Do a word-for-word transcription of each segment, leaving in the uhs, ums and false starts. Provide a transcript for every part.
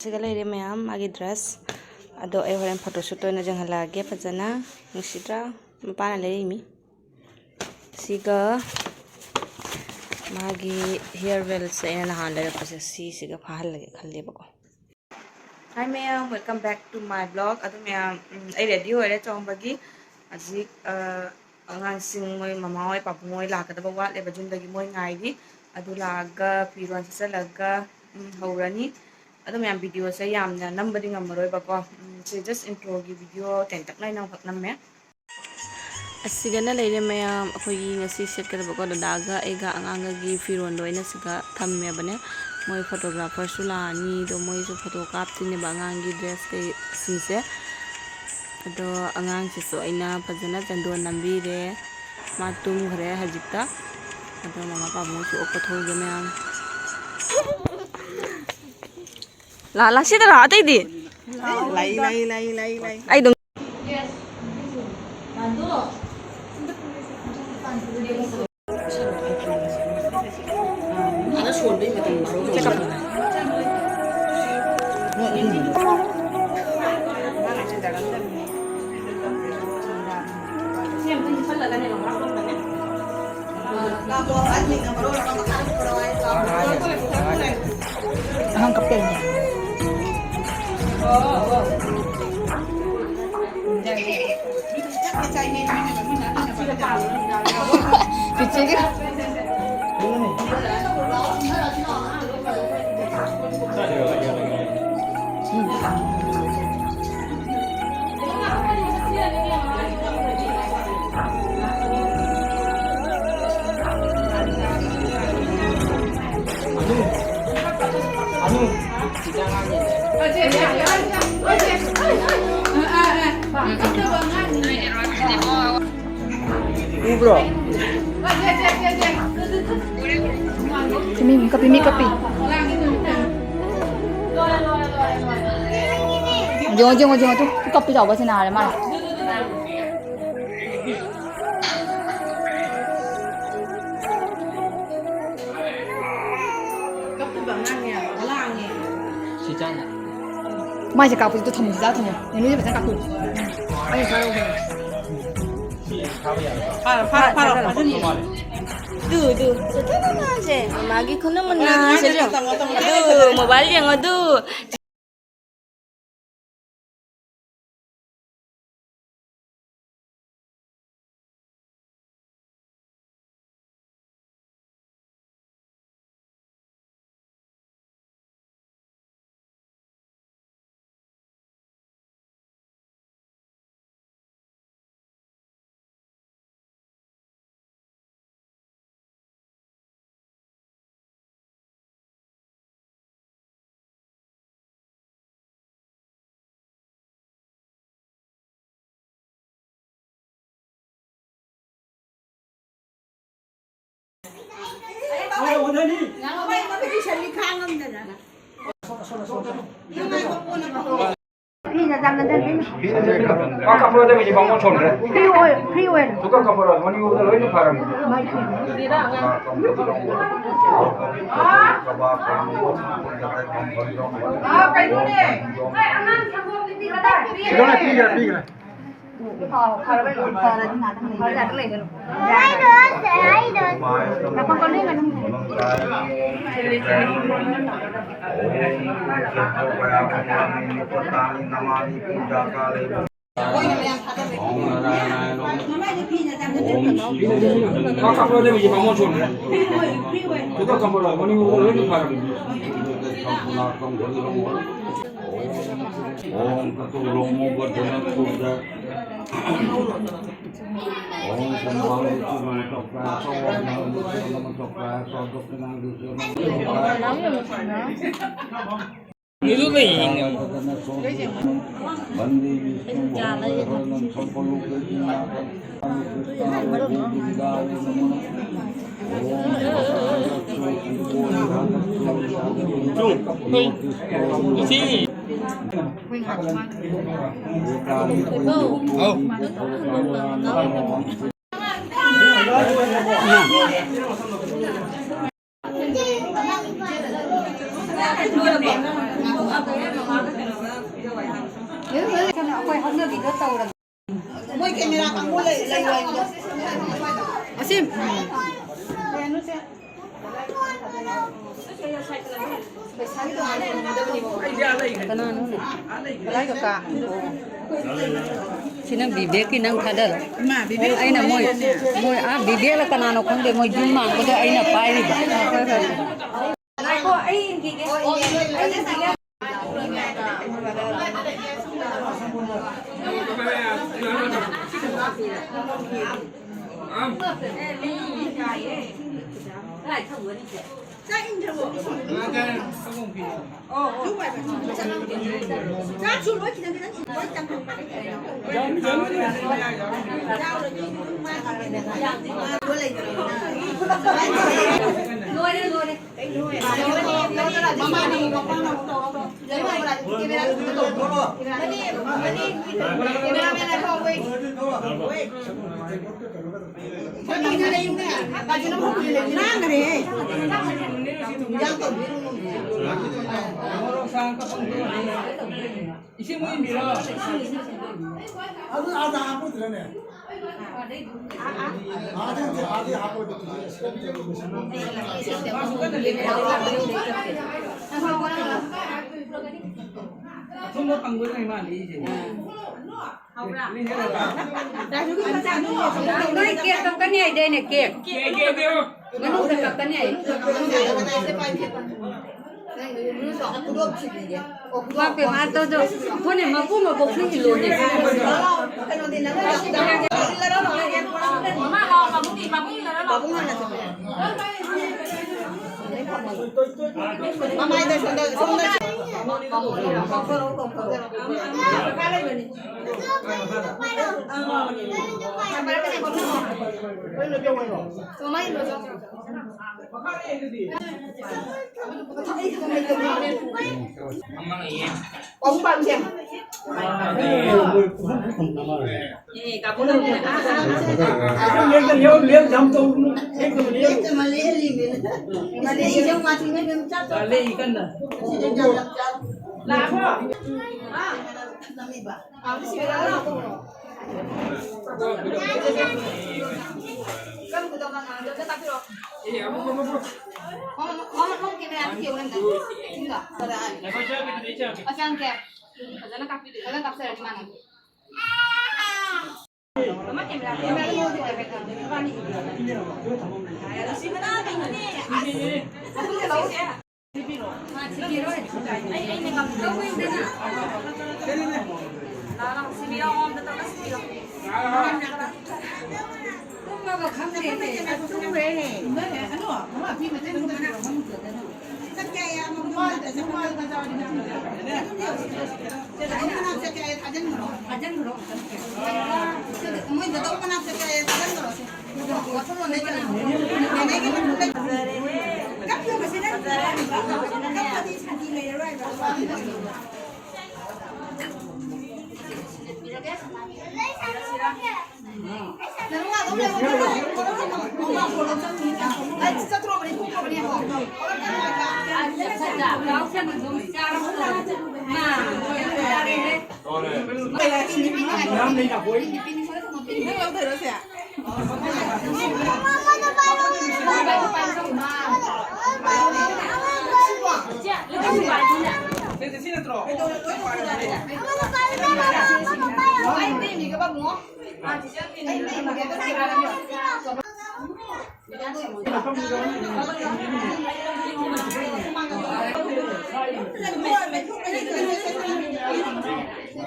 ꯁꯤꯒ ꯂꯩꯔꯦ ꯃꯌꯥꯝ, ꯃꯥꯒꯤ dress꯫ ꯑꯗꯣ ꯑꯩ ꯍꯣꯔꯦꯟ photoshoot ꯑꯣꯏꯅ ꯌꯦꯡꯍꯜꯂꯛꯑꯒꯦ ꯐꯖꯅ꯫ ꯅꯨꯡꯁꯤꯗ꯭ꯔꯥ? ꯃꯄꯥꯅ ꯂꯩꯔꯛꯏꯃꯤ꯫ ꯁꯤꯒ ꯃꯥꯒꯤ hair velꯁꯦ ꯑꯩꯅ ꯅꯍꯥꯟ ꯂꯩꯔꯛꯄꯁꯦ, ꯁꯤꯁꯤꯒ ꯐꯥꯍꯜꯂꯒꯦ ꯈꯜꯂꯦꯕꯀꯣ꯫ Hi ꯃꯌꯥꯝ, welcome back to my vlog꯫ ꯑꯗꯨ ꯃꯌꯥꯝ, ꯎꯝ, ꯑꯩ ready ꯑꯣꯏꯔꯦ ꯆꯣꯡꯕꯒꯤ꯫ ꯍꯧꯖꯤꯛ, ꯑ, ꯑꯉꯥꯡꯁꯤꯡ ꯃꯣꯏ ꯃꯃꯥ ꯍꯣꯏ ꯄꯥꯕꯨꯡ ꯍꯣꯏ ꯂꯥꯛꯀꯗꯕ ꯋꯥꯠꯂꯦꯕ, ꯌꯨꯝꯗꯒꯤ ꯃꯣꯏ ꯉꯥꯏꯔꯤ꯫ ꯑꯗꯨ ꯂꯥꯛꯑꯒ ꯐꯤꯔꯣꯜ ꯁꯦꯠꯆꯜꯂꯒ, ꯎꯝ, ꯍꯧꯔꯅꯤ꯫ ꯑꯗꯨ ꯃꯌꯥꯝ videoꯁꯦ ꯌꯥꯝꯅ ꯅꯝꯕꯗꯤ ꯉꯝꯃꯔꯣꯏꯕꯀꯣ꯫ ꯎꯝ, ꯁꯤ just introꯒꯤ video ꯇꯦꯟꯇꯛꯅ ꯑꯩꯅ ꯑꯃꯈꯛ ꯅꯝꯃꯦ꯫ ꯑꯁꯤꯒꯅ ꯂꯩꯔꯦ ꯃꯌꯥꯝ, ꯑꯩꯈꯣꯏꯒꯤ ꯉꯁꯤ ꯁꯦꯠꯀꯗꯕꯀꯣ, ꯗꯗꯥꯒ ꯑꯩꯒ ꯑꯉꯥꯡꯒꯒꯤ ꯐꯤꯔꯣꯜꯗꯣ ꯑꯩꯅ ꯁꯤꯒ ꯊꯝꯃꯦꯕꯅꯦ꯫ ꯃꯣꯏ photographerꯁꯨ ꯂꯥꯛꯑꯅꯤ, ꯑꯗꯣ ꯃꯣꯏꯁꯨ photo ꯀꯥꯞꯇꯣꯏꯅꯦꯕ ꯑꯉꯥꯡꯒꯤ dress ꯀꯩꯁꯤꯡꯁꯦ꯫ ꯑꯗꯣ ꯑꯉꯥꯡꯁꯤꯁꯨ ꯑꯩꯅ ꯐꯖꯅ ꯆꯟꯗꯣꯟ ꯅꯝꯕꯤꯔꯦ, ꯃꯥ ꯇꯨꯝꯈ꯭ꯔꯦ ꯍꯧꯖꯤꯛꯇ꯫ ꯑꯗꯣ ꯃꯃꯥ ꯄꯥꯕꯨꯡꯁꯨ ꯑꯣꯛꯄ ꯊꯣꯛꯎꯒꯦ ꯃꯌꯥꯝ꯫ ꯂꯥ, ꯂꯥ, ꯁꯤꯗ ꯂꯥ, ꯑꯇꯩꯗꯤ? ꯂꯩ, ꯂꯩ, ꯂꯩ, ꯂꯩ, ꯂꯩ꯫ ꯑꯩ ꯑꯗꯨꯝ ꯑꯉꯥꯡ ꯀꯞꯄꯦ꯫ ꯆꯤꯆꯦꯒꯤ꯫ ꯎꯕ꯭ꯔꯣ? ꯁꯤ ꯃꯤ ꯀꯞꯄꯤ, ꯃꯤ ꯀꯞꯄꯤ꯫ ꯌꯦꯡꯉꯣ, ꯌꯦꯡꯉꯣ, ꯌꯦꯡꯉꯣ, ꯇꯨ ꯀꯞꯄꯤ ꯇꯧꯕ ꯁꯤ ꯅꯥꯔꯦ ꯃꯥꯜꯂꯦ꯫ ꯀꯞꯇꯕ ꯑꯉꯥꯡꯅꯦ ꯍꯥꯏꯕ, ꯂꯥꯡꯉꯦ꯫ ꯁꯤ ꯆꯥꯅ꯫ ꯃꯥꯏꯁꯦ ꯀꯥꯞꯄꯁꯤꯗ ꯊꯝꯃꯣ, ꯁꯤꯗ ꯊꯝꯃꯣ꯫ ꯅꯦꯅꯨꯁꯦ ꯐꯖꯅ ꯀꯥꯞꯄꯨ꯫ ꯑꯩ ꯊꯥꯔꯛꯑꯣ ꯀꯩꯅꯣ꯫ ꯐꯥꯔꯣ, ꯐꯥꯔꯣ, ꯐꯥꯔꯣ, ꯐꯥꯖꯤꯟꯒꯦ꯫ ꯑꯗꯨ, ꯑꯗꯨ꯫ ꯁꯦ, ꯃꯥꯒꯤ ꯈꯨꯅꯨ ꯃꯨꯟꯅ ꯁꯦ, ꯑꯗꯨ꯫ ꯑꯗꯨ, mobile ꯌꯦꯡꯉꯣ, ꯑꯗꯨ꯫ ꯀꯞꯄꯗ ꯃꯤꯁꯦ ꯄꯥꯡꯒꯜ ꯁꯣꯟꯈ꯭ꯔꯦ꯫ Free ꯑꯣꯏ, free ꯑꯣꯏ꯫ ꯁꯨꯀꯞ ꯀꯞꯄꯔꯣꯏ, ꯃꯅꯤꯄꯨꯔꯗ ꯂꯣꯏꯅ ꯐꯔꯝꯅꯤ꯫ ꯁꯤꯗ ꯂꯣꯏ ꯄꯤꯈ꯭ꯔꯦ, ꯄꯤꯈ꯭ꯔꯦ꯫ ꯑꯩꯈꯣꯏ ꯍꯧꯅꯕꯤꯗꯣ ꯇꯧꯔꯒꯦ꯫ ꯃꯣꯏ ꯀꯦꯃꯦꯔꯥ ꯀꯥꯡꯕꯨ ꯂꯩ, ꯂꯩꯔꯣꯏ ꯍꯥꯏꯕꯗꯣ꯫ ꯑꯁꯤ, ꯎꯝ꯫ ꯀꯩꯅꯣꯁꯦ꯫ ꯀꯅꯥꯅꯣꯅꯦ? ꯀꯗꯥꯏ ꯀꯀꯥ? ꯁꯤ ꯅꯪ ꯕꯤꯕꯦꯛꯀꯤ ꯅꯪ ꯊꯥꯗꯔꯣ꯫ ꯏꯃꯥ, ꯕꯤꯕꯦꯛ ꯑꯩꯅ ꯃꯣꯏ, ꯂꯩꯔꯦꯅꯦ꯫ ꯃꯣꯏ, ꯑꯥ, ꯕꯤꯕꯦꯛꯂ ꯀꯅꯥꯅꯣ ꯈꯪꯗꯦ, ꯃꯣꯏ ꯌꯨꯝ ꯃꯥꯡꯕꯗꯣ ꯑꯩꯅ ꯄꯥꯏꯔꯤꯕ꯫ ꯍꯣꯏ, ꯍꯣꯏ꯫ ꯉꯥꯏꯈꯣ, ꯑꯩ ꯏꯟꯈꯤꯒꯦ꯫ ꯑꯩ ꯏꯟꯈꯤꯒꯦ꯫ ꯆꯥꯛ ꯏꯟꯈ꯭ꯔꯕꯣ? ꯆꯥꯛꯁꯨ ꯂꯣꯏ ꯈꯤꯇꯪ ꯈꯤꯇꯪ ꯂꯣꯏ ꯇꯪꯍꯟꯕꯅꯦ ꯀꯩꯅꯣ꯫ ꯌꯥꯎꯔꯗꯤ ꯑꯗꯨꯝ ꯃꯥꯒꯤ ꯂꯣꯏ ꯂꯩꯇ꯭ꯔꯕꯅꯤꯅ꯫ ꯂꯣꯏꯔꯦ, ꯂꯣꯏꯔꯦ꯫ ꯏꯁꯤꯡ ꯃꯣꯏ ꯃꯤꯔꯣ? ꯑꯗꯨ ꯑꯥꯗ ꯍꯥꯞꯄꯨꯗ꯭ꯔꯅꯦ? ꯑꯥꯗ ꯅꯠꯇꯦ, ꯑꯥꯗ ꯍꯥꯞꯄꯣꯏꯕ꯫ ꯑꯊꯨꯝꯕ ꯐꯪꯕꯗꯨꯅ ꯏꯃꯥ ꯂꯩꯔꯤꯁꯦ꯫ ꯅꯣꯏ ꯀꯦꯛ ꯀꯛꯀꯅꯤ ꯍꯥꯏꯗꯥꯏꯅꯦ, ꯀꯦꯛ? Cake, cake, cake. ꯃꯅꯨꯡꯗ ꯀꯛꯀꯅꯤ ꯍꯥꯏ꯫ ꯅꯪꯒꯤꯗꯨꯗꯤ ꯕ꯭ꯂꯨꯁꯨ ꯈꯨꯗꯣꯞ ꯊꯤꯕꯤꯒꯦ꯫ ꯑꯣ, ꯈꯨꯗꯣꯞ ꯏꯃꯥ ꯄꯦꯝꯃ, ꯇꯧꯗꯣ꯫ ꯑꯩꯈꯣꯏꯅ ꯃꯄꯨ ꯃꯄꯣꯛꯁꯨ ꯏꯜꯂꯣꯅꯦ꯫ ꯀꯩꯅꯣꯗꯤ ꯅꯪꯅ ꯌꯥꯝ ꯆꯥꯎ-, ꯏꯜꯂꯔꯣ, ꯂꯥꯛꯑꯣ, ꯃꯃꯥ ꯂꯥꯛꯑꯣ, ꯄꯥꯕꯨꯡꯒꯤ, ꯄꯥꯕꯨꯡꯒꯤ ꯏꯜꯂꯔꯣ, ꯂꯥꯛꯑꯣ꯫ ꯄꯥꯕꯨꯡ ꯍꯥꯟꯅ ꯆꯠꯄ ꯌꯥꯏ꯫ ꯃꯃꯥꯏꯗ ꯁꯣꯝꯗ, ꯁꯣꯝꯗ꯫ ꯀꯧꯊꯔꯛꯑꯣ, ꯀꯧꯊꯔꯛꯑꯣ꯫ ꯃꯃꯥꯏ ꯏꯜꯂꯣ, ꯆꯣ꯫ ꯐꯖꯅ ꯀꯥꯞꯄꯤꯗꯣꯏꯅꯦ꯫ ꯐꯖꯅ ꯀꯥꯞꯆꯔꯅꯤ ꯃꯥꯅ꯫ ꯃꯃꯥ camera ꯗ ꯌꯥꯎꯔꯤ꯫ ꯁꯤ ꯃꯅꯥ ꯀꯩꯅꯣꯅꯦ꯫ ꯑꯁ꯫ ꯃꯥ ꯊꯤꯕꯤꯔꯣꯏ꯫ ꯑꯩ, ꯑꯩꯅ ꯉꯝꯗ꯭ꯔꯦ꯫ ꯂꯥꯛꯑꯣ, ꯂꯥꯛꯑꯣ, ꯁꯤꯕꯤꯔꯣ, ꯑꯝꯇ ꯇꯧꯔ ꯁꯤꯕꯤꯔꯣ꯫ ꯇꯨꯝꯃꯒ ꯈꯪꯗꯦ꯫ ꯇꯨꯝꯈ꯭ꯔꯦꯅꯦ꯫ ꯃꯣꯏ ꯗꯗꯧ ꯃꯅꯥꯛ ꯆꯠꯀꯦ ꯍꯥꯏꯌꯦ, ꯊꯥꯖꯤꯟꯈ꯭ꯔꯣ꯫ ꯊꯥꯖꯤꯟꯈ꯭ꯔꯣ꯫ ꯃꯣꯏ ꯗꯗꯧ ꯃꯅꯥꯛ ꯆꯠꯀꯦ ꯍꯥꯏꯌꯦ, ꯊꯥꯖꯤꯟꯈ꯭ꯔꯣ꯫ ꯋꯥꯈꯜꯂꯣꯟ ꯂꯩꯇꯅ꯫ ꯅꯦꯅꯦꯒꯤ ꯃꯇꯨꯡ ꯂꯩ-, ꯀꯞꯅꯕꯁꯤ ꯅꯪ ꯀꯞꯄꯗꯤ ꯁꯥꯟꯇꯤ ꯂꯩꯔꯔꯣꯏꯕ꯫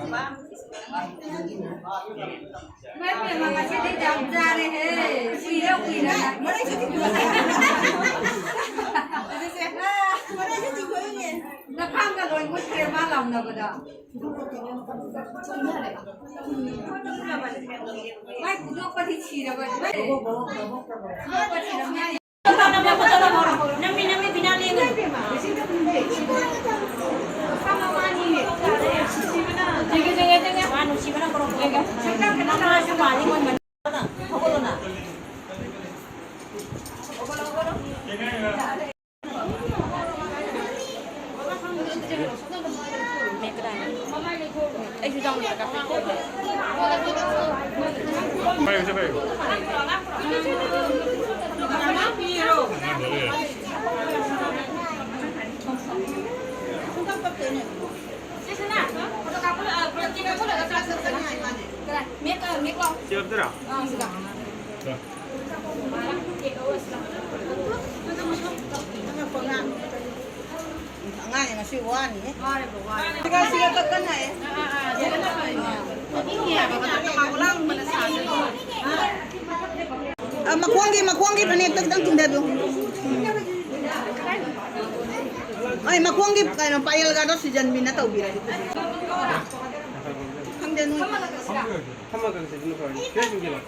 ꯏꯃꯥ ꯏꯕꯦꯝꯃ, ꯉꯁꯤꯗꯤ ꯌꯥꯝ ꯆꯥꯔꯦꯍꯦ꯫ ꯀꯨꯏꯔꯦ, ꯀꯨꯏꯔꯦ꯫ ꯅꯈꯥꯡꯒ ꯂꯣꯏ ꯃꯨꯠꯈ꯭ꯔꯦ ꯃꯥ ꯂꯥꯎꯅꯕꯗ꯫ ꯃꯥꯏ ꯐꯨꯗꯣꯛꯄꯗꯤ ꯁꯤꯔꯕꯅꯤ꯫ ꯐꯨꯗꯣꯛꯄ ꯁꯤꯔꯝꯃꯅꯤ꯫ ꯅꯝꯃꯤ, ꯅꯝꯃꯤ, ꯕꯤꯅꯥ ꯂꯦꯡꯒꯅꯨ꯫ ꯋꯥ ꯅꯨꯡꯁꯤꯕꯅ ꯀꯣꯔꯣꯛ ꯀꯣꯔꯣꯛ꯫ ꯃꯃꯥꯁꯨ ꯃꯥꯜꯂꯤ ꯃꯣꯏ ꯃꯅꯤ-, ꯍꯧꯒꯠꯂꯣ ꯅꯪ꯫ ꯑꯩꯁꯨ ꯆꯪꯉꯛꯑꯒ꯫ ꯄꯥꯏꯌꯨ, ꯁꯦ ꯄꯥꯏꯌꯨ꯫ ꯁꯤ ꯑꯝꯇꯔꯥ? ꯑꯉꯥꯡꯅꯦ ꯉꯁꯤ ꯋꯥꯅꯤꯍꯦ꯫ ꯁꯤꯒ, ꯁꯤꯒ ꯀꯛꯀꯅꯤ ꯍꯥꯏꯌꯦ꯫ ꯑ, ꯃꯈꯣꯡꯒꯤ, ꯃꯈꯣꯡꯒꯤ ꯐꯅꯦꯛꯇ ꯈꯤꯇꯪ ꯆꯤꯡꯊꯕꯤꯌꯨ꯫ ꯑꯩ ꯃꯈꯣꯡꯒꯤ ꯀꯩꯅꯣ ꯄꯥꯌꯦꯜꯒꯗꯣ ꯁꯤꯖꯟꯕꯤꯅ ꯇꯧꯕꯤꯔꯒꯦ꯫ ꯈꯪꯗꯦ ꯅꯣꯏ꯫ ꯊꯝꯃꯒ ꯀꯩꯗꯧꯅꯣ ꯐꯔꯦ꯫ ꯁꯤꯗ ꯆꯤꯡꯁꯤꯜꯂꯣ꯫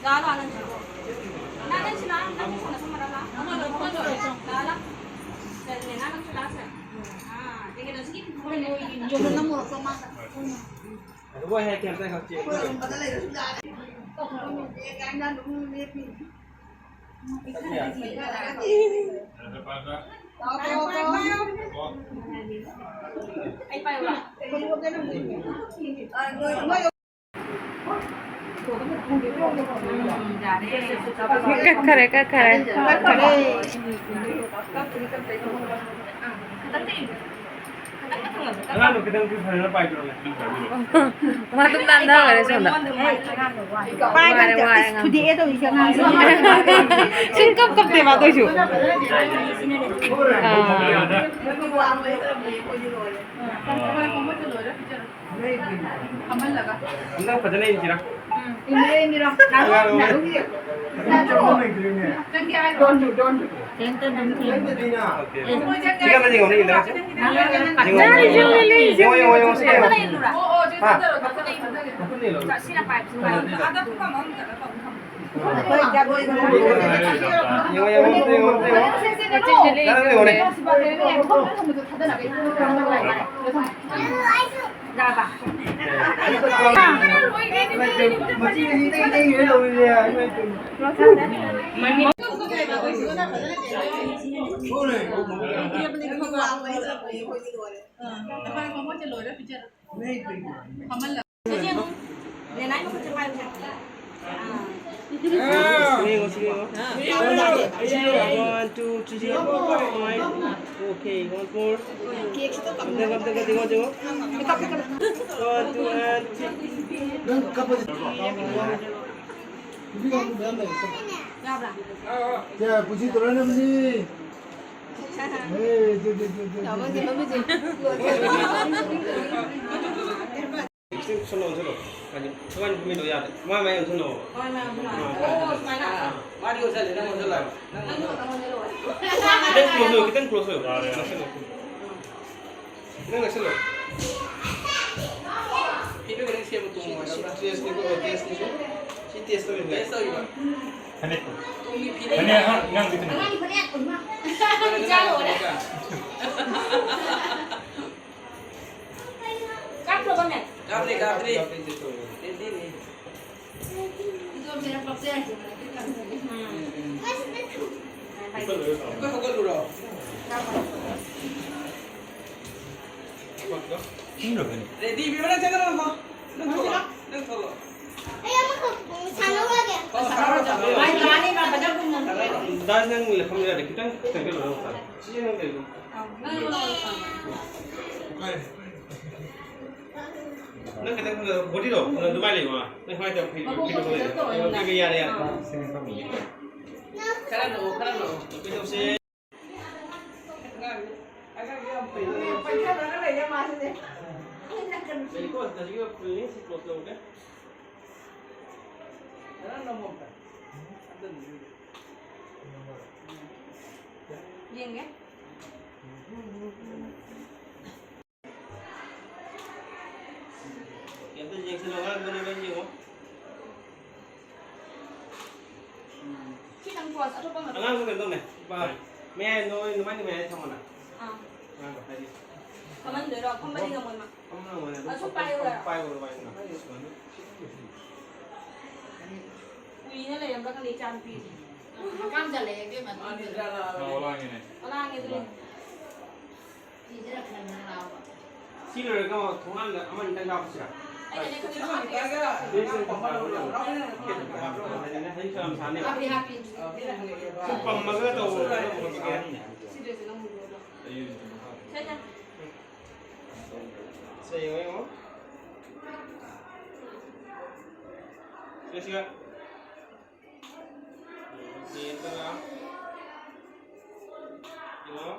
ꯀꯛꯈꯔꯦ, ꯀꯛꯈꯔꯦ꯫ ꯑꯉꯥꯡꯗꯣ ꯈꯤꯇꯪ ꯐꯖꯅ ꯄꯥꯏꯕꯤꯔꯣꯅꯦ꯫ ꯃꯥ ꯑꯗꯨꯝ ꯅꯥꯟꯊꯈꯔꯦ ꯁꯣꯝꯗ꯫ ꯄꯥꯏꯕ ꯋꯥꯔꯦ, ꯅꯠꯇꯦ, ꯋꯥꯔꯦ, ꯏꯁ, ꯑꯉꯥꯡ꯫ ꯊꯨꯗꯦꯛꯑꯦ ꯇꯧꯔꯤꯁꯦ ꯑꯉꯥꯡꯁꯦ꯫ ꯁꯨꯡ ꯀꯞ ꯀꯞꯇꯦ ꯃꯥ ꯑꯗꯨꯏꯁꯨ꯫ ꯑꯥ꯫ ꯑꯝꯇꯪ ꯐꯖꯅ ꯌꯦꯡꯁꯤꯔꯥ? ꯎꯝ, ꯏꯟꯕꯤꯔꯣ, ꯏꯟꯕꯤꯔꯣ꯫ ꯅꯥꯔꯨ, ꯅꯥꯔꯨ꯫ ꯆꯪꯒꯦ ꯍꯥꯏꯔꯣ? Don't do, don't do. Thank ꯇꯧꯗꯕꯅꯤ, thank. Okay. ꯁꯤꯒ ꯑꯃ ꯌꯦꯡꯉꯣꯅꯦ, ꯌꯦꯡꯉꯣꯅꯦ꯫ ꯌꯦꯡꯉꯣ, ꯌꯦꯡꯉꯣ, ꯌꯦꯡꯉꯣ, ꯁꯤꯒ ꯌꯦꯡꯉꯣ꯫ ꯍꯥ? ꯃꯈꯨꯠꯅ ꯌꯦꯡꯉꯣ꯫ ꯁꯤꯅ ꯄꯥꯏꯕꯁꯨ ꯄꯥꯏꯕ꯫ ꯌꯦꯡꯉꯣ, ꯌꯦꯡꯉꯣ, ꯌꯦꯡꯉꯣ, ꯌꯦꯡꯉꯣ꯫ ꯌꯦꯡꯉꯣꯅꯦ꯫ One, two, three, four, five. Okay, once more. One, two, and three. ꯀꯌꯥ ꯄꯨꯟꯁꯤ ꯇꯧꯔꯛꯅꯕꯅꯤ? ꯑꯦ, ꯗꯦ, ꯗꯦ, ꯗꯦ, ꯗꯦ, ꯗꯦ꯫ ꯁꯨꯝ ꯂꯧꯁꯤꯜꯂꯣ꯫ ꯍꯥꯏꯗꯤ, ꯊꯋꯥꯏ ꯅꯨꯄꯤ ꯃꯤꯗꯣ ꯌꯥꯗꯦ꯫ ꯃꯥꯏ ꯃꯥꯏ ꯑꯣꯟꯁꯤꯜꯂꯣ꯫ ꯍꯣꯏ, ꯃꯥꯏ ꯑꯣꯟꯁꯤꯜꯂꯣ꯫ ꯑꯥ, ꯑꯣ, ꯁꯨꯃꯥꯏꯅ꯫ ꯑꯥ, ꯃꯥꯗꯤ ꯑꯣꯟꯁꯤꯜꯂꯦ, ꯅꯪ ꯑꯣꯟꯁꯤꯜꯂꯣ ꯍꯥꯏꯕ꯫ ꯅꯪ ꯈꯛꯇꯪ ꯑꯣꯟꯁꯤꯜꯂꯣ꯫ ꯈꯤꯇꯪ close ꯑꯣꯏꯌꯨ, ꯈꯤꯇꯪ close ꯑꯣꯏꯌꯨ꯫ ꯅꯛꯁꯤꯜꯂꯣ꯫ ꯅꯪ ꯅꯛꯁꯤꯜꯂꯣ꯫ ꯐꯤꯗꯣ ꯈꯤꯇꯪ ꯁꯦꯝꯃꯨ, ꯇꯣꯡꯉꯣ ꯍꯥꯏꯕ꯫ ꯁꯤ test ꯅꯤꯀꯣ, test ꯅꯤꯀꯣ꯫ ꯁꯤ test ꯇꯧꯔꯤꯕ꯫ Test ꯇꯧꯔꯤꯕ꯫ ꯐꯅꯦꯛ꯫ ꯇꯣꯡꯉꯤ ꯐꯤꯗꯣ꯫ ꯐꯅꯦꯛ ꯑꯉꯥꯡ-, ꯑꯉꯥꯡꯕꯤꯗꯨꯅꯦ꯫ ꯑꯉꯥꯡꯒꯤ ꯐꯅꯦꯛ ꯑꯣꯏꯃꯥ꯫ ꯏꯆꯥ ꯂꯣꯏꯔꯦ꯫ ꯀꯥꯞꯈ꯭ꯔꯕꯅꯦ? ꯀꯥꯞꯇ꯭ꯔꯤ, ꯀꯥꯞꯇ꯭ꯔꯤ꯫ Ready ꯅꯤ꯫ ꯎꯝ꯫ ꯑꯩꯈꯣꯏ ꯍꯧꯒꯠꯂꯨꯔꯣ? Ready ꯏꯕꯦꯝꯃ, ꯅꯪ ꯆꯪꯒꯅꯨ, ꯅꯪ ꯊꯣꯛꯂꯛꯑꯣ, ꯅꯪ ꯊꯣꯛꯂꯛꯑꯣ꯫ ꯑꯩ ꯑꯃꯈꯛ ꯁꯥꯟꯅꯧꯔꯒꯦ꯫ ꯑꯣ, ꯁꯥꯟꯅꯔꯣ, ꯁꯥꯟꯅꯔꯣ꯫ ꯃꯥꯏ ꯂꯥꯛꯑꯅꯤ, ꯃꯥ ꯕꯖꯥꯔ ꯀꯨꯝꯃꯝꯅꯤ꯫ ꯗꯥ, ꯅꯪ ꯂꯦꯞꯐꯝ ꯌꯥꯗꯦ, ꯈꯤꯇꯪ ꯆꯪꯁꯤꯜꯂꯣ, ꯅꯪ꯫ ꯁꯤ ꯅꯪ ꯀꯩꯅꯣ? ꯑꯥ, ꯅꯪ ꯅꯪ ꯈꯤꯇꯪ ꯕꯣꯗꯤꯗꯣ ꯑꯗꯨꯃꯥꯏꯅ ꯂꯩꯌꯣ꯫ ꯅꯪ ꯁꯨꯃꯥꯏꯅ ꯇꯧ, ꯐꯤ-, ꯃꯀꯣꯛ ꯐꯤꯗꯣ ꯃꯀꯣꯛ ꯂꯩꯌꯣ꯫ ꯇꯧꯔꯣ, ꯅꯪ꯫ ꯐꯤꯗꯣ ꯌꯥꯔꯦ, ꯌꯥꯔꯦ꯫ ꯑꯥ꯫ ꯈꯔ ꯅꯣꯛꯑꯣ, ꯈꯔ ꯅꯣꯛꯑꯣ꯫ ꯀꯩꯗꯧꯁꯦ? ꯑꯉꯥꯡ, ꯑꯉꯥꯡꯁꯦ ꯌꯥꯝ ꯐꯩ꯫ ꯄꯩꯊꯔꯒ ꯂꯩꯌꯦ ꯃꯥꯁꯤꯅꯦ꯫ ꯂꯩꯀꯣ, ꯉꯁꯤꯒꯤ ꯄ꯭ꯔꯤꯂꯤꯝꯁ ꯀ꯭ꯂꯣꯖ ꯇꯧꯔꯒꯦ꯫ ꯈꯔ ꯅꯣꯛꯑꯣ꯫ ꯌꯦꯡꯒꯦ꯫ ꯀꯩꯝꯇ ꯌꯦꯡꯁꯤꯜꯂꯣ, ꯑꯉꯥꯡꯗꯣ ꯂꯣꯏ ꯌꯦꯡꯉꯣ꯫ ꯁꯤꯗꯪ ꯄꯣꯁ ꯑꯇꯣꯞꯄ ꯑꯃ ꯑꯉꯥꯡꯗꯣ ꯀꯩꯅꯣ ꯇꯧꯅꯦ, ꯃꯌꯥꯏ ꯅꯣꯏ ꯅꯨꯃꯥꯏꯅ ꯃꯌꯥꯏ ꯊꯝꯃꯣꯅ꯫ ꯑꯥ꯫ ꯑꯉꯥꯡꯗꯣ ꯍꯥꯏꯗꯤ ꯐꯝꯍꯟꯗꯣꯏꯔꯣ? ꯐꯝꯕꯗꯤ ꯉꯝꯃꯣꯏ ꯃꯥ꯫ ꯐꯝꯕ ꯉꯝꯃꯣꯏ, ꯑꯗꯨꯝ ꯑꯁꯨꯛ ꯄꯥꯏꯌꯨ ꯍꯥꯏꯔꯣ? ꯄꯥꯏꯌꯨ ꯑꯗꯨꯃꯥꯏꯅ꯫ ꯎꯏꯅ ꯂꯩꯔꯝꯕ꯭ꯔꯥ ꯈꯪꯗꯦ ꯏꯆꯥ ꯅꯨꯄꯤꯁꯦ꯫ ꯍꯀꯥꯝ ꯆꯜꯂꯦ ꯏꯕꯦꯝꯃ꯫ ꯑꯣ, ꯂꯥꯡꯉꯤꯅꯦ꯫ ꯑꯣ, ꯂꯥꯡꯉꯦ ꯑꯗꯨꯅꯦ꯫ ꯁꯤ ꯂꯣꯏꯔꯒ ꯊꯣꯡꯒꯥꯟꯗ ꯑꯃ ꯑꯅꯤꯇꯪ ꯀꯥꯞꯄꯁꯤꯔꯥ? ꯑꯩꯅꯅꯦ ꯈꯪꯗꯦ ꯍꯥꯞꯄꯤꯔꯁꯤ꯫ ꯍꯥꯞꯄꯤ, ꯍꯥꯞꯄꯤ꯫ ꯁꯨꯝ ꯄꯝꯃꯒ ꯇꯧꯕ꯫ ꯁꯤꯗꯁꯨ ꯅꯪ ꯃꯨꯟꯗꯣꯏꯔꯣ? ꯁꯦ, ꯁꯦ꯫ ꯁꯦ, ꯌꯦꯡꯉꯣ, ꯌꯦꯡꯉꯣ꯫ ꯁꯦ, ꯁꯤꯒ꯫ ꯌꯦꯡꯉꯒ꯫ ꯌꯦꯡꯉꯣ꯫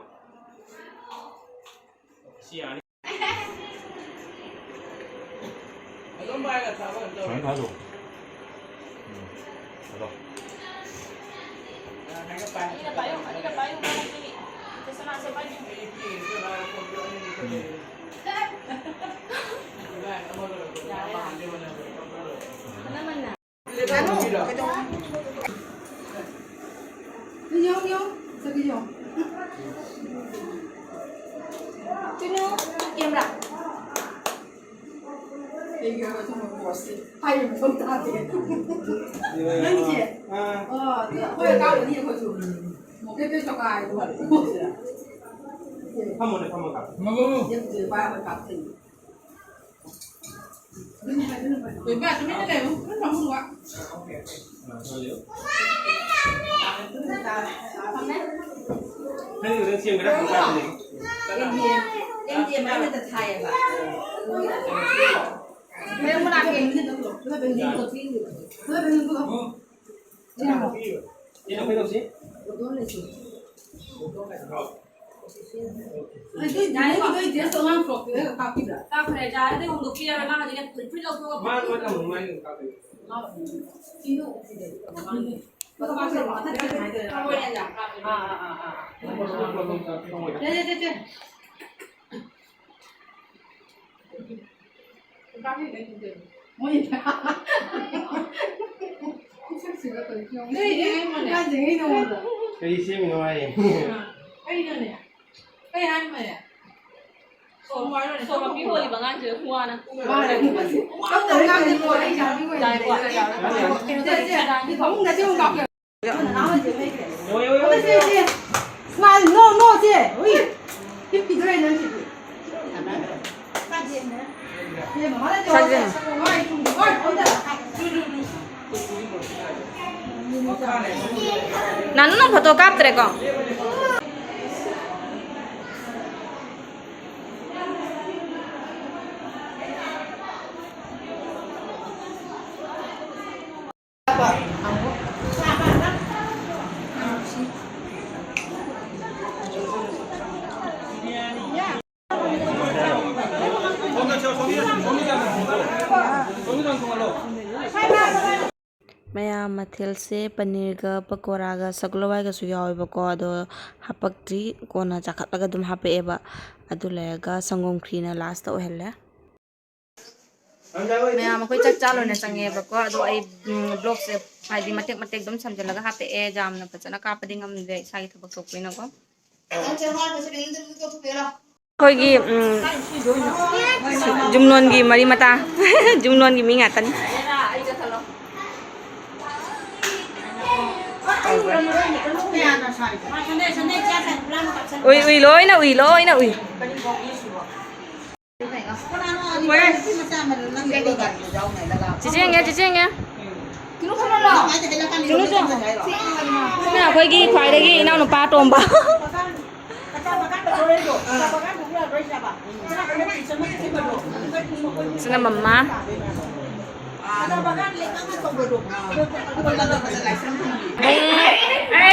ꯁꯤ ꯌꯥꯅꯤ꯫ ꯁꯨꯃꯥꯏꯅ ꯊꯥꯗꯣꯛꯑꯣ꯫ ꯎꯝ꯫ ꯑꯗꯣ꯫ ꯑꯅꯤꯅ ꯄꯥꯏꯌꯨ, ꯑꯅꯤꯅ ꯄꯥꯏꯌꯨ, ꯃꯥꯒꯤ ꯆꯦꯆꯟ ꯃꯥꯁꯦ ꯄꯥꯏꯕꯤꯌꯨ꯫ ꯎꯝ꯫ ꯌꯥꯔꯦ, ꯌꯥꯔꯦ꯫ ꯃꯅꯝ ꯃꯅꯝ꯫ ꯀꯩꯅꯣ, ꯀꯩꯗꯧ-, ꯌꯦꯡꯉꯣ, ꯌꯦꯡꯉꯣ, ꯁꯤꯗ ꯌꯦꯡꯉꯣ꯫ ꯀꯩꯅꯣ, camera꯫ ꯀꯩꯒꯤꯅꯣ ꯁꯨꯝꯕ ꯄꯣꯁꯁꯦ ꯍꯥꯏꯕ ꯃꯊꯧ ꯇꯥꯗꯦ꯫ ꯅꯪꯒꯤꯁꯦ? ꯑꯥ꯫ ꯑꯣ, ꯑꯗꯨ ꯑꯩꯈꯣꯏ ꯑꯀꯥꯎꯕꯅꯤ ꯑꯩꯈꯣꯏꯁꯨ꯫ ꯃꯣꯀꯦ ꯄꯦ ꯆꯧꯀꯥ ꯍꯥꯏꯗꯣ꯫ ꯐꯝꯃꯣꯅꯦ, ꯐꯝꯃꯣ, ꯀꯥ꯫ ꯐꯝꯃꯣ꯫ ꯌꯦꯡꯗ꯭ꯔꯤ, ꯚꯥꯏ, ꯑꯩꯈꯣꯏ ꯀꯥꯞꯇꯣꯏꯅꯤ꯫ ꯊꯝꯃꯦ꯫ ꯅꯪꯒꯤꯗꯨꯅ ꯁꯦꯝꯒꯦꯔꯥ? ꯍꯪꯒꯥꯝ ꯆꯥꯗꯣꯏꯅꯦ꯫ M D M, M D M ꯑꯩꯅꯗ ꯊꯥꯏꯌꯦꯕ꯫ ꯃꯦꯝ ꯂꯥꯛꯀꯦ꯫ ꯌꯦꯡꯉꯣ꯫ ꯌꯦꯡꯉꯣ, ꯀꯩꯗꯧꯁꯤ? ꯑꯗꯨ ꯌꯥꯅꯤꯀꯣ? ꯅꯣꯏ ꯗ꯭ꯔꯦꯁꯇꯣ ꯑꯉꯥꯡ ꯐ꯭ꯔꯣꯛꯇꯨ ꯍꯦꯛ ꯀꯥꯞꯄꯤꯕ꯭ꯔꯥ? ꯀꯥꯞꯈ꯭ꯔꯦ, ꯖꯥꯔꯗꯤ ꯍꯣꯡꯗꯣꯛꯄꯤꯔꯔꯣꯏ, ꯃꯥ ꯍꯧꯖꯤꯛ ꯐꯨꯔꯤꯠ ꯂꯧꯊꯣꯛꯑꯒ ꯃꯥ ꯂꯣꯏꯅ ꯑꯃꯨꯛ ꯃꯥꯏ ꯑꯣꯏꯅ ꯀꯥꯞꯄꯤꯕ꯭ꯔꯥ? ꯃꯥ ꯁꯤꯗꯣ ꯀꯥꯞꯄꯤꯔꯣ, ꯃꯊꯛꯇ ꯍꯥꯏꯗꯣꯏꯔꯥ? ꯑꯥ, ꯑꯥ, ꯑꯥ, ꯑꯥ꯫ ꯆꯦ, ꯆꯦ, ꯆꯦ, ꯆꯦ꯫ ꯃꯣꯏ ꯅꯣꯏꯗꯤ ꯀꯥꯏꯗꯩꯅꯣ? ꯀꯔꯤ ꯁꯦꯝꯃꯤꯅꯣ ꯍꯥꯏꯌꯦ? ꯀꯩꯅꯣꯅꯦ? ꯀꯩ ꯍꯥꯏꯅꯣꯅꯦ? ꯁꯣ-, ꯁꯣ ꯃꯄꯤ ꯍꯣꯜꯂꯤꯕ ꯑꯉꯥꯡꯁꯦ ꯋꯥꯅ꯫ ꯃꯥꯅꯦ꯫ ꯇꯞꯅ ꯉꯥꯡꯗꯦ, ꯂꯣꯏꯔꯦ, ꯑꯩ ꯌꯥꯝ ꯅꯨꯡꯉꯥꯏꯇꯦ꯫ ꯌꯥꯏꯀꯣ, ꯌꯥꯏꯀꯣ꯫ ꯁꯦ, ꯁꯦ, ꯐꯃꯨꯡꯗ ꯆꯦ ꯑꯃꯨꯛ ꯀꯥꯞꯀꯦ꯫ ꯌꯦꯡꯉꯣ, ꯌꯦꯡꯉꯣ, ꯁꯦ, ꯁꯦ, ꯁꯦ꯫ ꯁꯨꯃꯥꯏꯅ, no, no, ꯁꯦ꯫ ꯎꯏ꯫ ꯍꯤꯞꯈꯤꯗꯣꯔꯦ ꯅꯪ ꯁꯤꯗꯤ꯫ ꯁꯦ, ꯃꯃꯥꯅ ꯆꯦ ꯁꯥꯖꯦꯟ꯫ ꯍꯣꯏ, ꯍꯣꯏ, ꯑꯝꯇ꯫ ꯅꯥꯅꯨ, ꯅꯪ ꯐꯣꯇꯣ ꯀꯥꯞꯇ꯭ꯔꯦꯀꯣ? ꯃꯌꯥꯝ ꯃꯊꯦꯜꯁꯦ ꯄꯅꯤꯔꯒ ꯄꯀꯣꯔꯥꯒ ꯁꯒꯣꯜ ꯍꯋꯥꯏꯒꯁꯨ ꯌꯥꯎꯋꯦꯕꯀꯣ, ꯑꯗꯣ ꯍꯥꯄꯛꯇ꯭ꯔꯤ, ꯀꯣꯟꯅ ꯆꯥꯈꯠꯂꯒ ꯑꯗꯨꯝ ꯍꯥꯄꯛꯑꯦꯕ꯫ ꯑꯗꯨ ꯂꯩꯔꯒ ꯁꯪꯒꯣꯝ ꯈ꯭ꯔꯤꯅ ꯂꯥꯁꯇ ꯑꯣꯏꯍꯜꯂꯦ꯫ ꯃꯌꯥꯝ ꯑꯩꯈꯣꯏ ꯆꯥꯛ ꯆꯥ ꯂꯣꯏꯅ ꯆꯪꯉꯦꯕꯀꯣ, ꯑꯗꯣ ꯑꯩ, ꯎꯝ, ꯕ꯭ꯂꯣꯛꯁꯦ ꯍꯥꯏꯗꯤ ꯃꯇꯦꯛ ꯃꯇꯦꯛ ꯑꯗꯨꯝ ꯁꯝꯖꯜꯂꯒ ꯍꯥꯞꯄꯛꯑꯦ, ꯌꯥꯝꯅ ꯐꯖꯅ ꯀꯥꯞꯄꯗꯤ ꯉꯝꯗ꯭ꯔꯦ ꯏꯁꯥꯒꯤ ꯊꯕꯛ ꯊꯣꯛꯄꯅꯤꯅꯀꯣ꯫ ꯑꯩꯈꯣꯏꯒꯤ, ꯎꯝ, ꯖꯨꯝꯂꯣꯟꯒꯤ ꯃꯔꯤ ꯃꯇꯥ꯫ ꯖꯨꯝꯂꯣꯟꯒꯤ ꯃꯤ ꯉꯥꯛꯇꯅꯤ꯫ ꯎꯏ, ꯎꯏ, ꯂꯣꯏꯅ ꯎꯏ, ꯂꯣꯏꯅ ꯎꯏ꯫ ꯆꯤꯆꯦ ꯌꯦꯡꯉꯦ, ꯆꯤꯆꯦ ꯌꯦꯡꯉꯦ꯫ ꯁꯤꯅ ꯑꯩꯈꯣꯏꯒꯤ ꯈ꯭ꯋꯥꯏꯗꯒꯤ ꯏꯅꯥꯎꯅꯨꯄꯥ ꯑꯇꯣꯝꯕ꯫ ꯁꯤꯅ ꯃꯃꯥ꯫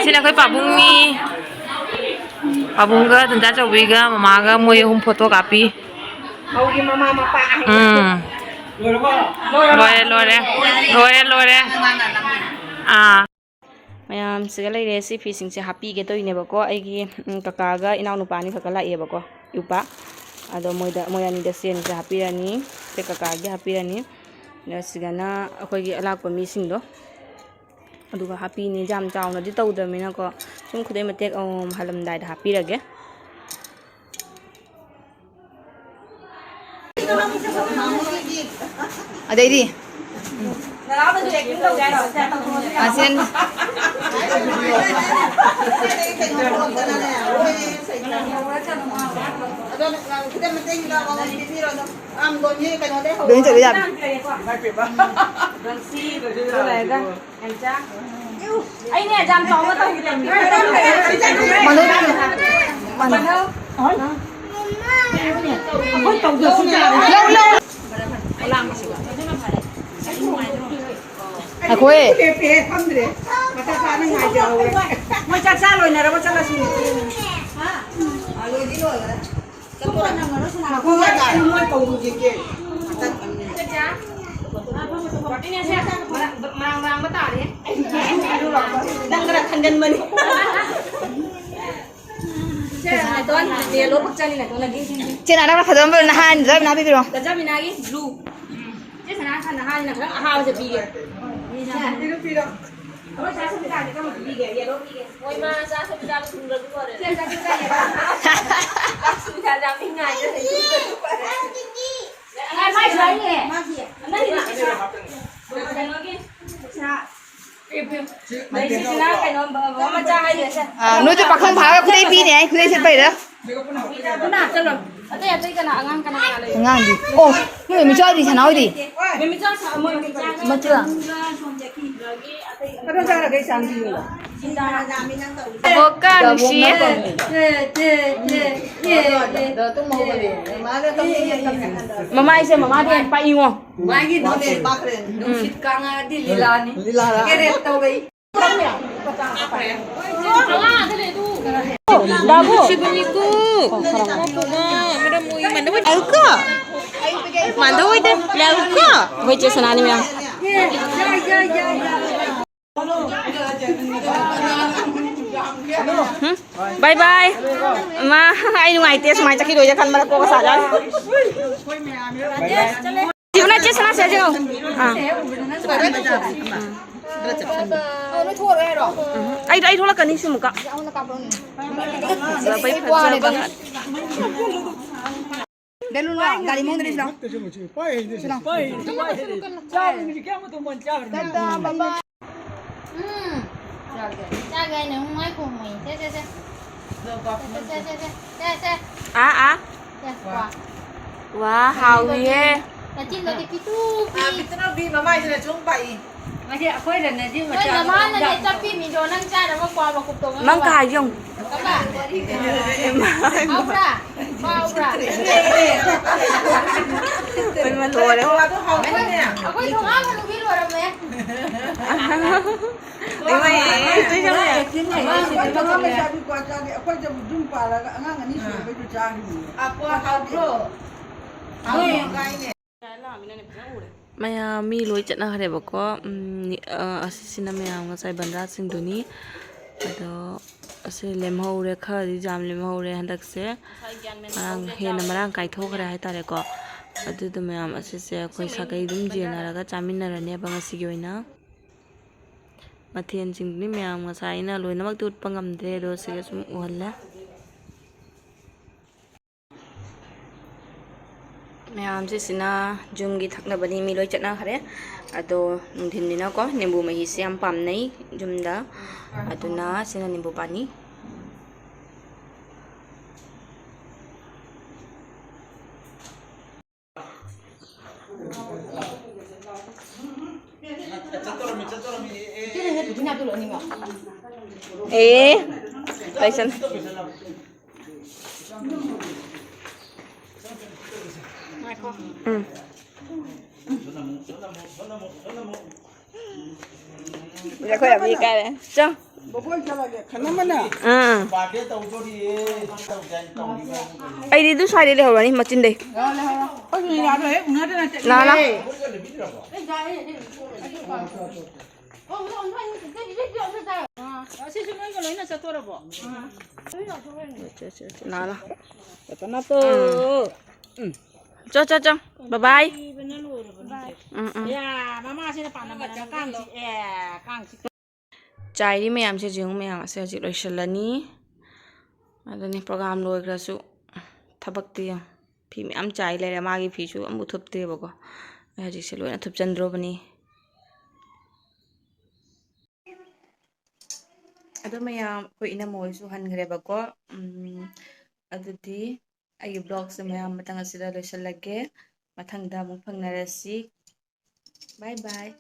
ꯁꯤꯅ ꯑꯩꯈꯣꯏ ꯄꯥꯕꯨꯡꯅꯤ꯫ ꯄꯥꯕꯨꯡꯒ ꯇꯟꯖꯥ ꯆꯧꯕꯤꯒ ꯃꯃꯥꯒ ꯃꯣꯏ ꯑꯍꯨꯝ ꯐꯣꯇꯣ ꯀꯥꯞꯄꯤ꯫ ꯎꯝ꯫ ꯂꯣꯏꯔꯦ, ꯂꯣꯏꯔꯦ꯫ ꯂꯣꯏꯔꯦ, ꯂꯣꯏꯔꯦ꯫ ꯑꯥ꯫ ꯃꯌꯥꯝꯁꯤꯒ ꯂꯩꯔꯦ꯫ ꯁꯤ ꯐꯤꯁꯤꯡꯁꯦ ꯍꯥꯞꯄꯤꯒꯦ ꯇꯧꯔꯤꯅꯦꯕꯀꯣ꯫ ꯑꯩꯒꯤ, ꯎꯝ, ꯀꯀꯥꯒ ꯏꯅꯥꯎꯅꯨꯄꯥ ꯑꯅꯤꯈꯛꯀ ꯂꯥꯛꯑꯦꯕꯀꯣ, ꯏꯎꯄꯥ꯫ ꯑꯗꯣ ꯃꯣꯏꯗ, ꯃꯣꯏ ꯑꯅꯤꯗ ꯆꯦꯟꯁꯦ ꯍꯥꯞꯄꯤꯔꯅꯤ꯫ ꯁꯦ ꯀꯀꯥꯒꯤ ꯍꯥꯞꯄꯤꯔꯅꯤ꯫ ꯑꯗ ꯁꯤꯗꯅ ꯑꯩꯈꯣꯏꯒꯤ ꯑꯂꯥꯛꯄ ꯃꯤꯁꯤꯡꯗꯣ ꯑꯗꯨꯒ ꯍꯥꯞꯄꯤꯅꯤ꯫ ꯌꯥꯝ ꯆꯥꯎꯅꯗꯤ ꯇꯧꯗ꯭ꯔꯕꯅꯤꯅꯀꯣ, ꯁꯨꯝ ꯈꯨꯗꯩ ꯃꯇꯦꯛ ꯑꯃꯃꯝ ꯍꯜꯂꯝꯗꯥꯏꯗ ꯍꯥꯞꯄꯤꯔꯒꯦ꯫ ꯑꯗꯩꯗꯤ ꯑꯁꯤꯅ ꯂꯣꯏ ꯆꯠꯂꯨ ꯌꯥꯕꯅꯤ꯫ ꯑꯩꯅꯦ ꯌꯥꯝ ꯆꯥꯎꯅ ꯇꯧꯈꯤꯗꯕꯅꯤ꯫ ꯃꯅꯨꯡ ꯃꯅꯨꯡ ꯑꯩꯈꯣꯏ ꯇꯧꯗ꯭ꯔꯁꯨ ꯌꯥꯔꯦ꯫ ꯂꯧ, ꯂꯧ꯫ ꯑꯩꯈꯣꯏ ꯂꯦꯞꯄꯦ, ꯐꯝꯗ꯭ꯔꯦ꯫ ꯃꯆꯥ ꯆꯥꯅ ꯉꯥꯏꯖꯍꯧꯔꯦ꯫ ꯃꯣꯏ ꯆꯥꯛ ꯆꯥ ꯂꯣꯏꯅꯔꯕ ꯆꯠꯂꯁꯤ꯫ ꯂꯣꯏꯗꯤ ꯂꯣꯏꯔꯦ꯫ ꯃꯔꯥꯡ ꯃꯔꯥꯡꯕ ꯇꯥꯔꯦ꯫ ꯅꯪ ꯈꯔ ꯈꯟꯒꯟꯕꯅꯤ꯫ ꯁꯦ, ꯅꯥꯇꯣꯟ, ꯌꯦꯜꯂꯣ ꯄꯛꯆꯅꯤ ꯅꯥꯇꯣꯟ ꯅꯪꯒꯤ꯫ ꯆꯦ ꯅꯥꯅ ꯐꯖꯕ ꯑꯃ ꯅꯍꯥꯟ ꯗ꯭ꯔꯥꯏꯚ ꯅꯥ ꯄꯤꯕꯤꯔꯣ꯫ ꯗꯖꯃꯤꯅꯥꯒꯤ ꯕ꯭ꯂꯨ꯫ ꯆꯦ ꯁꯅꯥ ꯈꯟ ꯅꯍꯥꯟꯅ ꯈꯔ ꯑꯍꯥꯕꯁꯦ ꯄꯤꯒꯦ꯫ ꯄꯤꯔꯣ, ꯄꯤꯔꯣ꯫ ꯑꯩꯈꯣꯏ ꯆꯥ ꯁꯦꯝꯕ ꯀꯥꯟꯗ ꯀꯔꯝꯕ ꯄꯤꯒꯦ? ꯌꯦꯜꯂꯣ ꯄꯤꯒꯦ꯫ ꯍꯣꯏ, ꯃꯥ ꯆꯥ ꯁꯦꯝꯕ ꯆꯥꯕ ꯊꯨꯡꯗ꯭ꯔꯗꯤ ꯐꯔꯦ꯫ ꯆꯦ, ꯆꯥ ꯁꯦꯝꯕ ꯆꯥ ꯌꯦꯜꯂꯣ꯫ ꯆꯥ ꯁꯦꯝꯕ ꯆꯥ ꯆꯥꯕ ꯃꯤ ꯉꯥꯏꯗ꯭ꯔꯗꯤ ꯊꯨꯡꯗ꯭ꯔꯗꯤ ꯐꯔꯦ꯫ ꯉꯥꯏ, ꯃꯥꯏꯁꯨ ꯍꯥꯏꯅꯦ꯫ ꯃꯥꯒꯤ꯫ ꯅꯪꯒꯤ ꯄꯩꯁꯥ꯫ ꯀꯩꯅꯣꯒꯤ ꯄꯩꯁꯥ꯫ ꯂꯩꯁꯤꯁꯤꯅ ꯀꯩꯅꯣ, ꯕ-, ꯕ-, ꯃꯆꯥ ꯍꯥꯏꯁꯦ, ꯁꯦ꯫ ꯑꯥ, ꯅꯣꯏꯁꯨ ꯄꯥꯈꯪ ꯐꯥꯔꯒ ꯈꯨꯗꯩ ꯄꯤꯅꯦ ꯍꯥꯏ, ꯈꯨꯗꯩ ꯁꯦꯠꯄꯩꯔ? ꯀꯅꯥ? ꯆꯠꯂꯣ꯫ ꯑꯇꯩ, ꯑꯇꯩ ꯀꯅꯥ? ꯑꯉꯥꯡ ꯀꯅꯥ, ꯀꯅꯥ ꯂꯩ? ꯑꯉꯥꯡꯗꯤ꯫ ꯑꯣ, ꯃꯣꯏ ꯃꯦꯃꯤꯆꯥ ꯍꯣꯏꯗꯤ, ꯁꯅꯥ ꯍꯣꯏꯗꯤ? ꯃꯦꯃꯤꯆꯥ ꯁꯥ-, ꯃꯣꯏ ꯃꯦꯃꯤꯆꯥ ꯃꯆꯥ꯫ ꯀꯩꯅꯣ ꯆꯥꯔꯒ ꯑꯩ ꯆꯥꯅꯤꯡꯉꯤꯕ꯫ ꯕꯣꯛꯀ ꯅꯨꯡꯁꯤꯌꯦ꯫ ꯃꯃꯥꯏꯁꯦ ꯃꯃꯥꯗꯤ ꯌꯥꯝ ꯄꯥꯛꯏꯉꯣ꯫ ꯃꯥꯒꯤ ꯅꯨꯡꯁꯤꯠ ꯀꯥꯡꯉꯛꯑꯗꯤ ꯂꯤꯂꯥꯅꯤ꯫ ꯂꯤꯂꯥꯔꯥ? ꯀꯦꯔꯦꯠ ꯇꯧꯔꯛꯏ꯫ ꯗꯥꯕꯨ꯫ ꯁꯤꯕꯨꯅꯤꯀꯨ꯫ ꯃꯥꯟꯗꯧ ꯑꯣꯏꯗꯦ꯫ ꯂꯥꯎꯀꯣ꯫ ꯑꯩꯈꯣꯏ ꯆꯦ ꯁꯅꯥꯅꯤ ꯃꯌꯥꯝ꯫ ꯍꯨꯝ? ꯕꯥꯏ ꯕꯥꯏ꯫ ꯃꯥ, ꯑꯩ ꯅꯨꯡꯉꯥꯏꯇꯦ, ꯁꯨꯃꯥꯏꯅ ꯆꯠꯈꯤꯗꯣꯏꯁꯦ ꯈꯟꯕꯗ ꯀꯣꯛꯀ ꯁꯥꯖꯥꯠꯅꯤ꯫ ꯁꯤꯕꯨꯅ ꯆꯦ ꯁꯅꯥꯁꯦ, ꯁꯤꯕꯨ꯫ ꯑꯥ꯫ ꯑꯩ, ꯑꯩ ꯊꯣꯛꯂꯛꯀꯅꯤ ꯁꯤ ꯑꯃꯨꯛꯀ꯫ ꯐꯖꯕꯩ ꯐꯖꯕ ꯉꯥꯛꯇ꯫ ꯕꯦꯂꯨꯟ ꯂꯥꯎ, ꯒꯥꯔꯤ ꯃꯅꯨꯡꯗ ꯂꯩꯁꯤ ꯂꯥꯎ꯫ ꯁꯤ ꯂꯥꯎ꯫ ꯎꯝ꯫ ꯆꯥꯒꯦ꯫ ꯆꯥꯒꯦ ꯍꯥꯏꯅ ꯑꯃꯨꯛ ꯃꯥꯏ ꯈꯨꯝꯃꯣꯏ꯫ ꯁꯦ, ꯁꯦ, ꯁꯦ꯫ ꯁꯦ, ꯁꯦ, ꯁꯦ, ꯁꯦ, ꯁꯦ꯫ ꯑꯥ, ꯑꯥ꯫ ꯁꯦ, ꯋꯥ꯫ ꯋꯥ, ꯍꯥꯎꯏꯍꯦ꯫ ꯅꯆꯤꯟꯗꯨꯗꯤ ꯄꯤꯛꯇ꯭ꯔꯨ ꯄꯤꯛꯏ꯫ ꯄꯤꯛꯇ꯭ꯔꯨ ꯄꯤꯛꯏ, ꯃꯃꯥꯏꯁꯤꯅ ꯁꯨꯝ ꯄꯥꯛꯏ꯫ ꯃꯁꯤ ꯑꯩꯈꯣꯏꯗꯅꯗꯤ ꯅꯣꯏ ꯃꯆꯥ ꯅꯃꯥꯅꯅꯦ ꯃꯆꯥ ꯆꯞꯄꯤ ꯃꯤꯗꯣ ꯅꯪ ꯆꯥꯅꯕ ꯀ꯭ꯋꯥ ꯃꯀꯨꯞꯇꯣ ꯅꯪ ꯉꯧꯕ꯫ ꯀꯥ ꯌꯦꯡꯉꯨ꯫ ꯀꯀꯥ꯫ ꯍꯥꯎꯕ꯭ꯔꯥ? ꯍꯥꯎꯕ꯭ꯔꯥ? ꯂꯣꯏꯔꯦ꯫ ꯑꯩꯈꯣꯏ ꯊꯣꯡꯒꯥꯟ ꯍꯅꯨꯕꯤ ꯂꯣꯏꯔꯝꯃꯦ꯫ ꯑꯩꯈꯣꯏ ꯊꯣꯡꯒꯥꯟ ꯂꯩꯁꯥꯕꯤ ꯀ꯭ꯋꯥ ꯆꯥꯗꯦ꯫ ꯑꯩꯈꯣꯏꯗꯕꯨ ꯌꯨꯝ ꯄꯥꯜꯂꯒ ꯑꯉꯥꯡ ꯑꯅꯤ ꯁꯨꯔꯕꯩꯁꯨ ꯆꯥꯈꯤꯕꯅꯦ꯫ ꯑꯥ, ꯀ꯭ꯋꯥ ꯍꯥꯎꯕ꯭ꯔꯣ? ꯍꯥꯎꯕ꯭ꯔꯣ? ꯃꯌꯥꯝ ꯃꯤ ꯂꯣꯏ ꯆꯠꯅꯈ꯭ꯔꯦꯕꯀꯣ꯫ ꯎꯝ, ꯑ, ꯑꯁꯤꯁꯤꯅ ꯃꯌꯥꯝ ꯉꯁꯥꯏ ꯕꯟꯗ꯭ꯔꯥꯁꯤꯡꯗꯨꯅꯤ꯫ ꯑꯗꯣ ꯑꯁꯤ ꯂꯦꯝꯍꯧꯔꯦ, ꯈꯔꯗꯤ ꯌꯥꯝ ꯂꯦꯝꯍꯧꯔꯦ ꯍꯟꯗꯛꯁꯦ꯫ ꯃꯔꯥꯡ, ꯍꯦꯟꯅ ꯃꯔꯥꯡ ꯀꯥꯏꯊꯣꯛꯈ꯭ꯔꯦ ꯍꯥꯏꯇꯥꯔꯦꯀꯣ꯫ ꯑꯗꯨꯗꯣ ꯃꯌꯥꯝ ꯑꯁꯤꯁꯦ ꯑꯩꯈꯣꯏ ꯁꯥꯒꯩ ꯑꯗꯨꯝ ꯌꯦꯟꯅꯔꯒ ꯆꯥꯃꯤꯟꯅꯔꯅꯦꯕ ꯉꯁꯤꯒꯤ ꯑꯣꯏꯅ꯫ ꯃꯊꯦꯜꯁꯤꯡꯗꯨꯗꯤ ꯃꯌꯥꯝ ꯉꯁꯥꯏ ꯑꯩꯅ ꯂꯣꯏꯅꯃꯛꯇꯤ ꯎꯠꯄ ꯉꯝꯗ꯭ꯔꯦ, ꯑꯗꯣ ꯁꯤꯗ ꯁꯨꯝ ꯎꯍꯜꯂꯦ꯫ ꯃꯌꯥꯝꯁꯤꯁꯤꯅ ꯌꯨꯝꯒꯤ ꯊꯛꯅꯕꯅꯤ, ꯃꯤ ꯂꯣꯏ ꯆꯠꯅꯈ꯭ꯔꯦ꯫ ꯑꯗꯣ ꯅꯨꯡꯊꯤꯟꯅꯤꯅꯀꯣ ꯅꯤꯝꯕꯨ ꯃꯍꯤꯁꯦ ꯌꯥꯝ ꯄꯥꯝꯅꯩ ꯌꯨꯝꯗ, ꯑꯗꯨꯅ ꯁꯤꯅ ꯅꯤꯝꯕꯨ ꯄꯥꯅꯤ꯫ ꯑꯦ, ꯂꯩꯁꯟ꯫ ꯎꯝ꯫ ꯑꯩꯈꯣꯏ ꯑꯕꯤ ꯀꯥꯏꯔꯦ꯫ ꯆꯣ꯫ ꯕꯣꯕꯣꯏ ꯆꯠꯂꯒꯦ, ꯈꯟꯅꯃꯅ꯫ ꯑꯥ꯫ ꯑꯩꯗꯤ ꯑꯗꯨ ꯁ꯭ꯋꯥꯏꯗꯩ ꯂꯩꯍꯧꯔꯅꯤ, ꯃꯆꯤꯟꯗꯩ꯫ ꯂꯥꯛꯑꯣ, ꯂꯥꯛꯑꯣ꯫ ꯑꯩꯈꯣꯏ ꯌꯥꯔꯣꯏ, ꯍꯦꯛ ꯎꯅꯗꯅ ꯆꯠꯂꯤ꯫ ꯂꯥꯛꯑꯣ, ꯂꯥꯛꯑꯣ꯫ ꯑꯥ, ꯑꯁꯤꯁꯨ ꯅꯣꯏꯒ ꯂꯣꯏꯅ ꯆꯠꯇꯣꯔꯕꯣ? ꯑꯥ꯫ ꯂꯥꯛꯑꯣ, ꯂꯥꯛꯑꯣ꯫ ꯔꯇꯅꯥꯇꯣ꯫ ꯎꯝ꯫ ꯆꯣ, ꯆꯣ, ꯆꯣ꯫ Bye bye꯫ ꯎꯝ, ꯎꯝ꯫ ꯆꯥꯏꯔꯤ ꯃꯌꯥꯝꯁꯦ, ꯌꯦꯡꯉꯨ ꯃꯌꯥꯝ ꯑꯁꯦ ꯍꯧꯖꯤꯛ ꯂꯣꯏꯁꯤꯜꯂꯅꯤ꯫ ꯑꯗꯨꯅꯤ program ꯂꯣꯏꯈ꯭ꯔꯁꯨ ꯊꯕꯛꯇꯤ ꯌꯦꯡꯉꯨ꯫ ꯐꯤ ꯃꯌꯥꯝ ꯆꯥꯏ ꯂꯩꯔꯦ꯫ ꯃꯥꯒꯤ ꯐꯤꯁꯨ ꯑꯃꯨꯛ ꯊꯨꯞꯇꯦꯕꯀꯣ꯫ ꯑꯩ ꯍꯧꯖꯤꯛꯁꯦ ꯂꯣꯏꯅ ꯊꯨꯞꯆꯟꯗ꯭ꯔꯣꯕꯅꯤ꯫ ꯑꯗꯣ ꯃꯌꯥꯝ, ꯑꯩꯈꯣꯏ ꯏꯅꯝꯃ ꯍꯣꯏꯁꯨ ꯍꯟꯈ꯭ꯔꯦꯕꯀꯣ꯫ ꯎꯝ, ꯑꯗꯨꯗꯤ ꯑꯩꯒꯤ vlogꯁꯦ ꯃꯌꯥꯝ ꯃꯊꯪ ꯑꯁꯤꯗ ꯂꯣꯏꯁꯤꯜꯂꯒꯦ꯫ ꯃꯊꯪꯗ ꯑꯃꯨꯛ ꯐꯪꯅꯔꯁꯤ꯫ Bye bye꯫